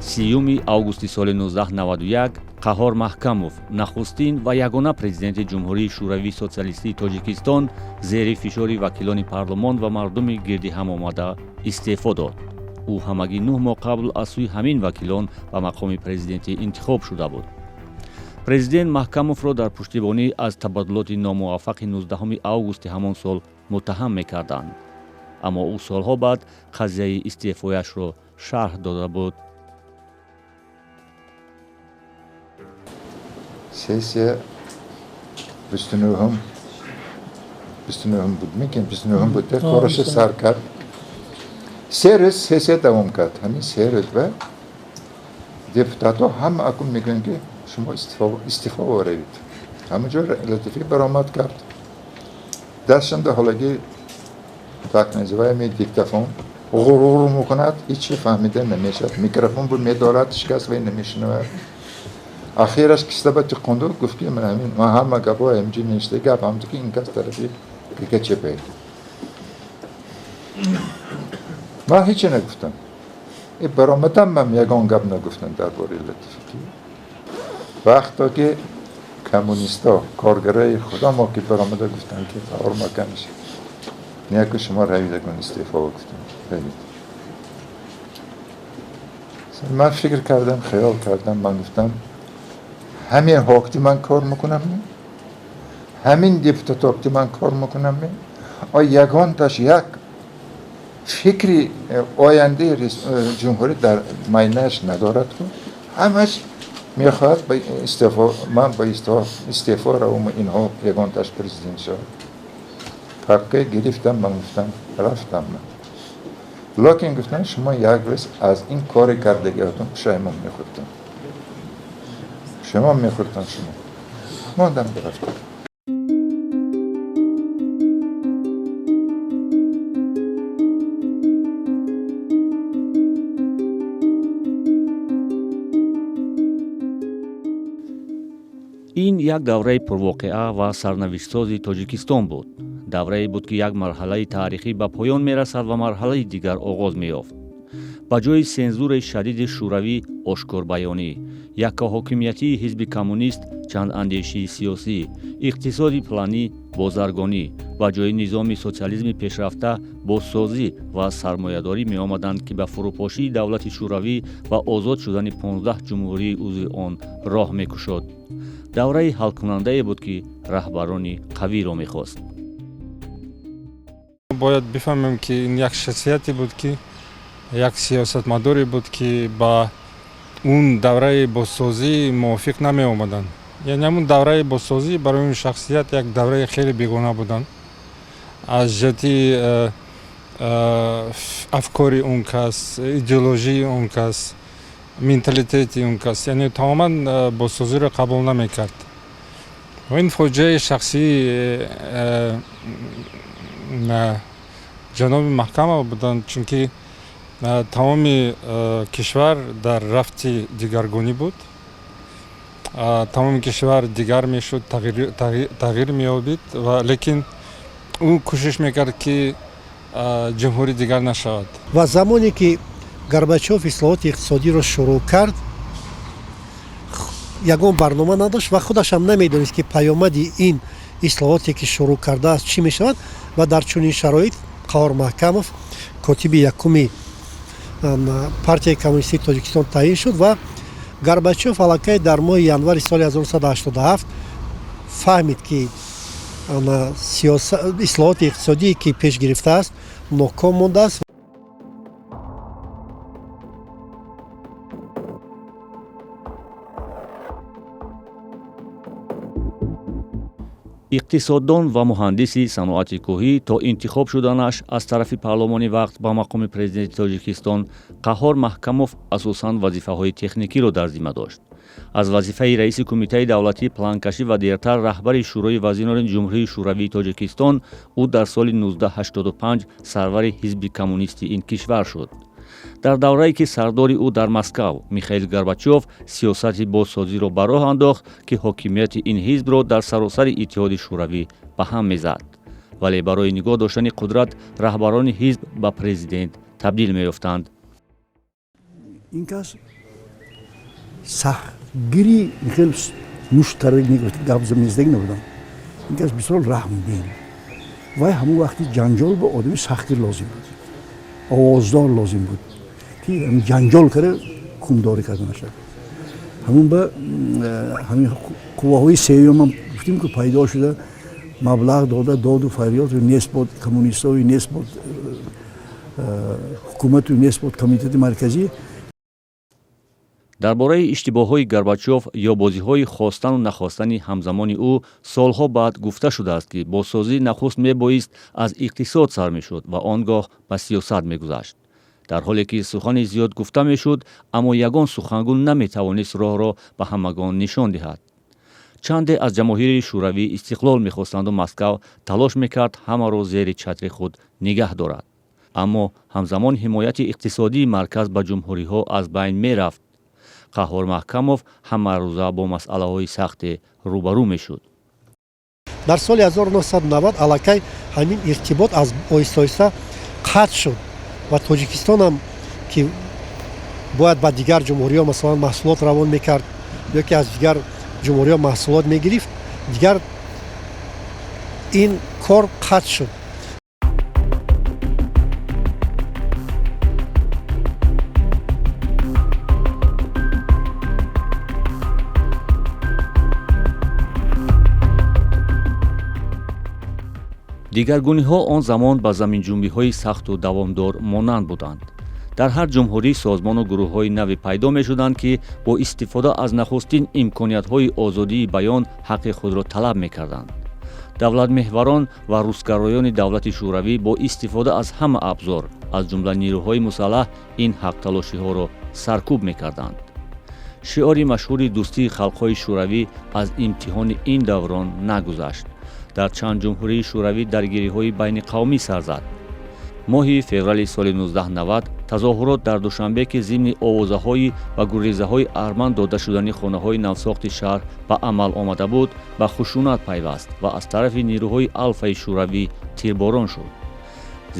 30 августи соли 1991 Қаҳор Маҳкамов, нахустин ва ягона президенти Ҷумҳурии Шӯравии Социалистии Тоҷикистон, зери фишори вакилони парлумон ва мардуми гирди ҳам омада истеъфо дод. Ӯ ҳамагӣ 9 моҳ қабл аз сӯи ҳамин вакилон ба мақоми президентӣ интихоб шуда буд. Президент Маҳкамовро дар пуштибонӣ аз табаддулоти номуваффақи 19 августи ҳамон сол муттаҳам мекарданд, аммо ӯ солҳо баъд қазияи истеъфояшро шарҳ дода буд. Сессия 29-ум буд, мекин 29-ум буд, кораша сар кард. 3 рӯз сессия давом кард. Ҳамин 3 рӯз ва депутатҳо ҳама акун мегӯянд, ки шумо истифо воревед. Ҳама ҷо Латифӣ баромад кард. Дастшанда ҳолаги так называемый диктофон ғурур мекунад, ҳичи фаҳмида намешавад. Микрофон бу медорад, ҳеч вай намешунавад. Ахираш кистаба тиқонду, гуфт, ки ман ҳамин ман ҳама гапҳо ҳамҷи ништа, гап ҳамту ки ин кас тарафи ГКЧП. Ман ҳечи нагуфтам. И баромадам, ман ягон гап нагуфтам дар бораи Латифӣ, ки вақто ки коммунисто, коргарои худо мо ки баромада гуфтанд, ки Қаҳор Маҳкамов неку шумо равид, акун истеъфо гуфтам, равид. Ман фикр кардам, хаёл кардам, ман гуфтам, ҳамин ҳокти ман кор мекунам, ҳамин депутатокти ман кор мекунам, а ягонташ як фикри ояндаи ҷумҳурӣ дар майнааш надорад. Ку ҳамаш мехоҳад ба истеъфо, ман ба истеъфо равам, инҳо ягонташ президент шавад. Папка гирифтам, ман гуфтам, рафтам ман. Лекин гуфтам, шумо як рӯз аз ин кори кардагиҳотон пушаймон мехӯрдам, шумо мехӯрдам, шумо мондам, рафтам. Ин як давраи пурвоқеа ва сарнавиштсози Тоҷикистон буд. Даврае буд, ки як марҳалаи таърихӣ ба поён мерасад ва марҳалаи дигар оғоз меёфт. Ба ҷои сензураи шадиди шӯравӣ, ошкорбаёнӣ, яккаҳокимиятии ҳизби коммунист, чандандешии сиёсӣ, иқтисоди планӣ, бозаргонӣ, ба ҷои низоми социализми пешрафта бозсозӣ ва сармоядорӣ меомаданд, ки ба фурӯпошии давлати шӯравӣ ва озод шудани 15 ҷумҳурии узви он роҳ мекушод. Давраи ҳалкунандае буд, ки раҳбарони қавиро мехост. Бояд бифаҳмем, ки ин як шахсияте буд, ки як сиёсатмадоре буд, ки ба он давраи бозсозӣ мувофиқ намеомаданд. Яъне ҳамун давраи бозсозӣ барои он шахсият як давраи хеле бегона буданд аз ҷиҳати афкори он кас, идеологияи он кас, менталитети он кас. Яъне тамоман бозсозиро қабул намекард ва ин фоҷиаи шахсии ҷаноби Маҳкамов буданд, чунки тамоми кишвар дар рафти дигаргунӣ буд, тамоми кишвар дигар мешуд, тағйир меёбид, ва лекин ӯ кӯшиш мекард, ки ҷумҳурӣ дигар нашавад. Ва замоне ки Горбачов ислоҳоти иқтисодиро шурӯъ кард, ягон барнома надошт ва худашам намедонист, ки паёмади ин ислоҳоте ки шурӯъ кардааст, чӣ мешавад. Ва дар чунин шароит Қаҳор Маҳкамов котиби якуми партияи коммунистии Тоҷикистон таъин шуд ва Горбачов аллакай дар моҳи январи соли 1987 фаҳмид, ки ислоҳоти иқтисодие ки пеш гирифтааст, ноком мондааст. Иқтисоддон ва муҳандиси саноати кӯҳӣ то интихоб шуданаш аз тарафи парлумони вақт ба мақоми президенти Тоҷикистон, Қаҳҳор Маҳкамов асосан вазифаҳои техникиро дар зимма дошт. Аз вазифаи раиси Кумитаи давлатии планкашӣ ва дертар раҳбари Шӯрои вазирони Ҷумҳурии Шӯравии Тоҷикистон, ӯ дар соли 1985 сарвари ҳизби коммунисти ин кишвар шуд, дар даврае ки сардори ӯ дар Москав, Михаил Горбачов, сиёсати бозсозиро ба роҳ андохт, ки ҳокимияти ин ҳизбро дар саросари Иттиҳоди Шӯравӣ ба ҳам мезад. Вале барои нигоҳ доштани қудрат раҳбарони ҳизб ба президент табдил меёфтанд. Ин кас Сахтгири хел мушт карда гап мездаги набудам. Ин кас бисёр раҳмдил. Вай ҳамон вақти ҷанҷол ба одами сахтгир лозим буд, овоздор лозим буд, ки ҷанҷол карда ҳукмдорӣ карда нашавад. Ҳамун ба ҳамин қувваҳои сеюмам гуфтем, ки пайдо шуда, маблағ дода, доду фарёду нест буд коммунистою, нест буд ҳукумату, нест буд Комитети Марказӣ. Дар бораи иштибоҳҳои Горбачёв ё бозиҳои хостану нахостани ҳамзамони ӯ солҳо баъд гуфта шудааст, ки бозсозӣ нахуст мебоист аз иқтисод сар мешуд ва он гоҳ ба сиёсат мегузашт. Дар ҳоле ки сухани зиёд гуфта мешуд, аммо ягон сухангӯ наметавонист роҳро ба ҳамагон нишон диҳад. Чанде аз ҷамоҳири шӯравӣ истиқлол мехостанду Москав талош мекард ҳамаро зери чатри худ нигаҳ дорад, аммо ҳамзамон ҳимояти иқтисодии марказ ба ҷумҳуриҳо аз байн мерафт. Қаҳҳор Маҳкамов ҳамарӯза бо масъалаҳои сахте рӯбарӯ мешуд. Дар соли 1990 аллакай ҳамин иртибот аз оҳиста оҳиста қатъ шуд ва Тоҷикистонам, ки бояд ба дигар ҷумҳуриҳо, масалан, маҳсулот равон мекард ё ки аз дигар ҷумҳуриҳо маҳсулот мегирифт, дигар ин кор қатъ шуд. Дигаргуниҳо он замон ба заминҷунбиҳои сахту давомдор монанд буданд. Дар ҳар ҷумҳурӣ созмону гурӯҳҳои наве пайдо мешуданд, ки бо истифода аз нахустин имкониятҳои озодии баён ҳаққи худро талаб мекарданд. Давлатмеҳварон ва русгароёни давлати шӯравӣ бо истифода аз ҳама абзор, аз ҷумла нирӯҳои мусаллаҳ, ин ҳақталошиҳоро саркӯб мекарданд. Шиори машҳури дӯстии халқҳои шӯравӣ аз имтиҳони ин даврон нагузашт. Дар чанд ҷумҳурии шӯравӣ даргириҳои байниқавмӣ сар зад. Моҳи феврали соли 1990 тазоҳурот дар Душанбе, ки зимни овозаҳои ва гурезаҳои арман дода шудани хонаҳои навсохти шаҳр ба амал омада буд, ба хушунат пайваст ва аз тарафи нирӯҳои алфаи шӯравӣ тирборон шуд.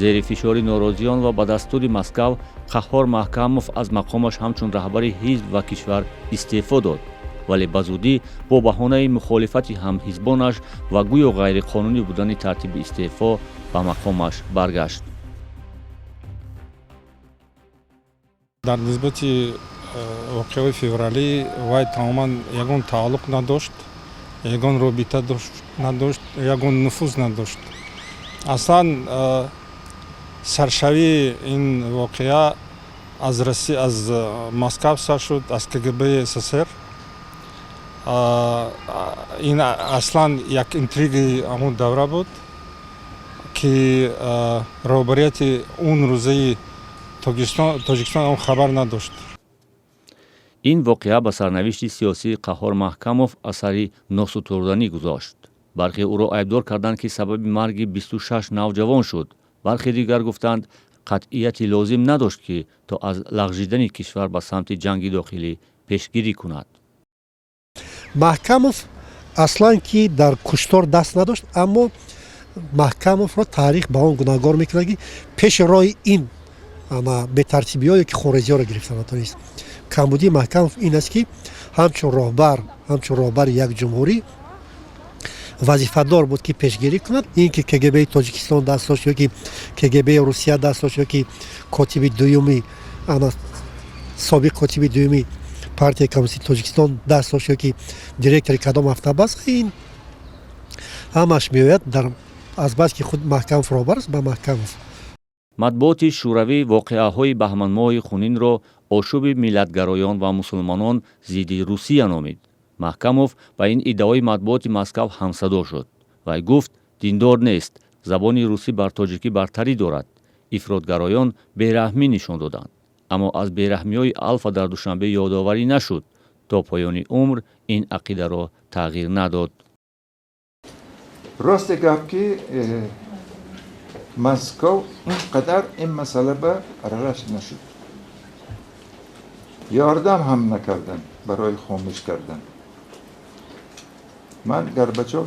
Зери фишори норозиён ва ба дастури Москав Қаҳҳор Маҳкамов аз мақомаш ҳамчун раҳбари ҳизб ва кишвар истеъфо дод, вале ба зудӣ бо баҳонаи мухолифати ҳамҳизбонаш ва гӯё ғайриқонунӣ будани тартиби истеъфо ба мақомаш баргашт. Дар нисбати воқеаҳои февралӣ вай тамоман ягон тааллуқ надошт, ягон робита надошт, ягон нуфуз надошт. Аслан саршавии ин воқеа аз Москав сар шуд, аз КГБ СССР. Ин аслан як интригаи ҳамон давра буд, ки роҳбарияти он рӯзаи Тоҷикистон он хабар надошт. Ин воқеа ба сарнавишти сиёсии Қаҳҳор Маҳкамов асари носутурданӣ гузошт. Бархе ӯро айбдор карданд, ки сабаби марги 26 навҷавон шуд. Бархе дигар гуфтанд, қатъияти лозим надошт, ки то аз лағжидани кишвар ба самти ҷанги дохилӣ пешгирӣ кунад. Маҳкамов аслан ки дар куштор даст надошт, аммо Маҳкамовро таърих ба он гунаҳгор мекунад, ки пеши роҳи ин бетартибиҳое ки хонрезиҳоро гирифта натавонист. Камбудии Маҳкамов ин аст, ки ҳамчун роҳбари як ҷумҳурӣ вазифадор буд, ки пешгирӣ кунад. Ин ки КГБи Тоҷикистон даст дошт ё ки КГБи Русия даст дошт, ё ки котиби дуюми, собиқ котиби дуюми партияи коммунистии Тоҷикистон даст дошт, ё ки директори кадом автобаз, ин ҳамаш меояд дар азбаски худ Маҳкамов роҳбар аст, ба Маҳкамов. Матбуоти шӯравӣ воқеаҳои баҳманмоҳи хунинро ошӯби миллатгароён ва мусулмонон зидди Русия номид. Маҳкамов ба ин иддаои матбуоти Москав ҳамсадо шуд. Вай гуфт, диндор нест, забони русӣ бар тоҷикӣ бартарӣ дорад, ифротгароён бераҳмӣ нишон доданд. Аммо аз бераҳмиҳои алфа дар Душанбе ёдоварӣ нашуд. То поёни умр ин ақидаро тағйир надод. Рости гап, ки Москов ин қадар ин масъала ба аралаш нашуд, ёрдам ҳам накардан барои хомӯш кардан. Ман Горбачов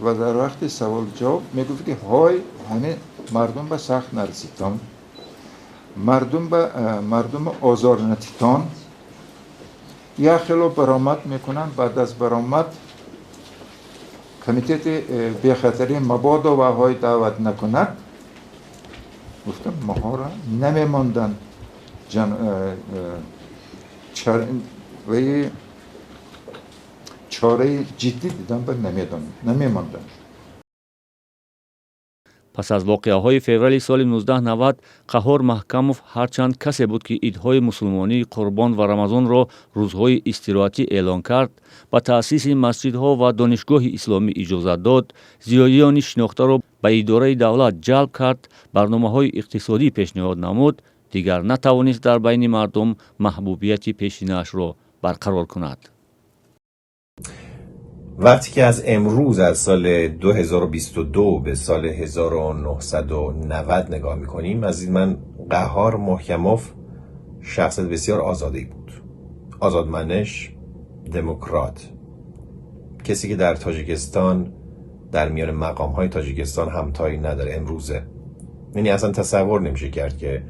ва дар вақти савол ҷавоб мегуфт, ки ҳой, ҳамин мардум ба сахт нараситон, мардум ба мардума озор натитон. Як хело баромад мекунанд, баъд аз баромад комитети бехатарӣ мабодо ваҳои даъват накунад, гуфтам моҳоро намемонданд ваи чораи ҷиддӣ дидан ба намемонданд. Пас аз воқеаҳои феврали соли 1990 Қаҳҳор Маҳкамов ҳарчанд касе буд, ки идҳои мусулмонии Қурбон ва Рамазонро рӯзҳои истироҳатӣ эълон кард, ба таъсиси масҷидҳо ва донишгоҳи исломӣ иҷозат дод, зиёиёни шинохтаро ба идораи давлат ҷалб кард, барномаҳои иқтисодӣ пешниҳод намуд, дигар натавонист дар байни мардум маҳбубияти пешинаашро барқарор кунад. وقتی که از امروز از سال 2022 به سال 1990 نگاه میکنیم، از این من قهار محکموف شخصیت بسیار آزادی بود، آزادمنش، دموکرات، کسی که در تاجیکستان در میان مقام های تاجیکستان همتایی نداره امروزه. یعنی اصلا تصور نمیشه کرد که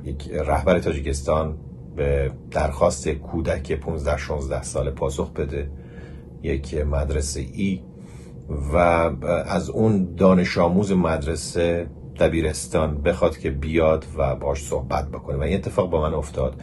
یک رهبر تاجیکستان به درخواست کودک 15-16 ساله پاسخ بده، یک مدرسه ای، و از اون دانش آموز مدرسه دبیرستان بخواد که بیاد و باش صحبت بکنه. و این اتفاق با من افتاد.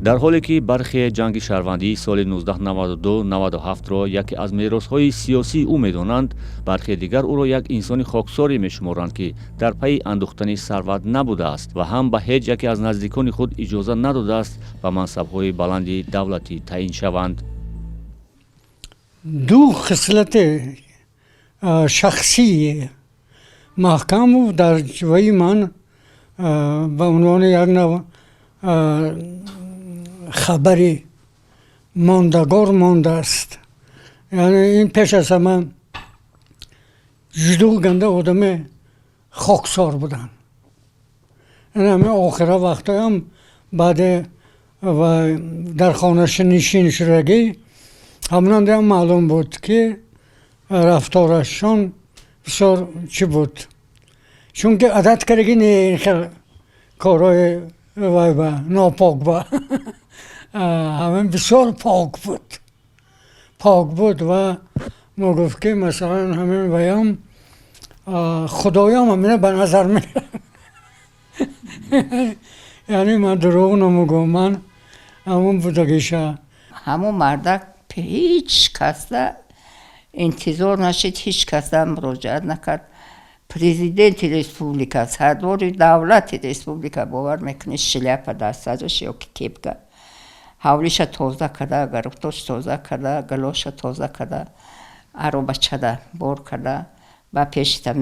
Дар ҳоле ки бархе ҷанги шаҳрвандии соли 1992-97-ро яке аз меросҳои сиёсии ӯ медонанд, бархе дигар ӯро як инсони хоксоре мешуморанд, ки дар пайи андӯхтани сарват набудааст ва ҳам ба ҳеҷ яке аз наздикони худ иҷоза надодааст ба мансабҳои баланди давлатӣ таъин шаванд. Ду хислати шахсии Маҳкамов дар ҷувваи ман ба унвони як нав хабари мондагор мондааст. Яъне ин пеш аз ҳама ҷудо ганда одами хоксор буданд. Яъне ҳамин охира вақтҳоям баъде ва дар хонашнишин шудагӣ ҳамонандеам маълум буд, ки рафторашон бисёр чӣ буд, чунки адат кардагӣ не ин хел корҳои вай ба нопок ба ҳамин бисёр пок буд, пок буд. Ва мо гуфт, ки масалан ҳамин ваям худоям ҳамина ба назар мерад. Яъне ман дурӯғ намегӯям, ман ҳамон будагиша. Ҳамон мардак ҳеҷ касда интизор нашид, ҳеҷ касда муроҷиат накард. Президенти республика, сардори давлати республика, бовар мекунӣ, шляпа дар сараш ё ки кепка, ҳавлиша тоза карда, гарухтош тоза карда, галоша тоза карда, аробачада бор карда ба пешита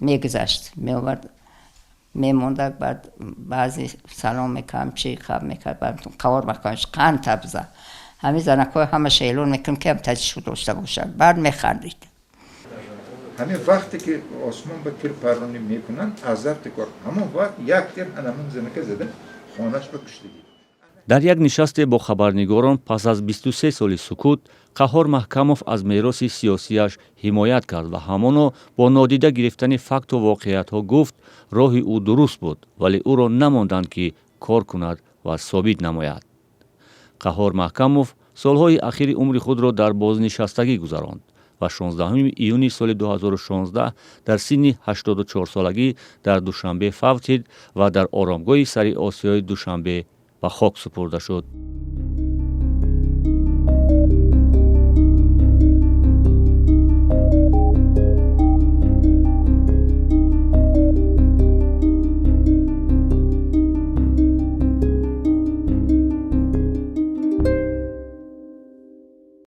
мегузашт, меовард, мемонда. Баъд баъзе салом мекардам, чи хаб мекард, қавор мекардам, қанд табза. Ҳамин занакҳои ҳамаша эълон мекунем, ки ҳам таҷишу дошта бошад. Баъд механдид. Ҳамин вақте ки осмон ба тир парронӣ мекунанд, аз зарфи кор ҳамон вақт як тир ҳанамон занака зада хонаш ба куштагӣ. Дар як нишасте бо хабарнигорон пас аз 23 соли сукут Қаҳҳор Маҳкамов аз мероси сиёсияш ҳимоят кард ва ҳамоно бо нодида гирифтани факту воқеиятҳо гуфт, роҳи ӯ дуруст буд, вале ӯро намонданд, ки кор кунад ва собит намояд. Қаҳҳор Маҳкамов солҳои ахири умри худро дар бознишастагӣ гузаронд ва 16 июни соли 2016 дар синни 84-солагӣ дар Душанбе фавтид ва дар оромгоҳи сари осиёи Душанбе ба хок супурда шуд.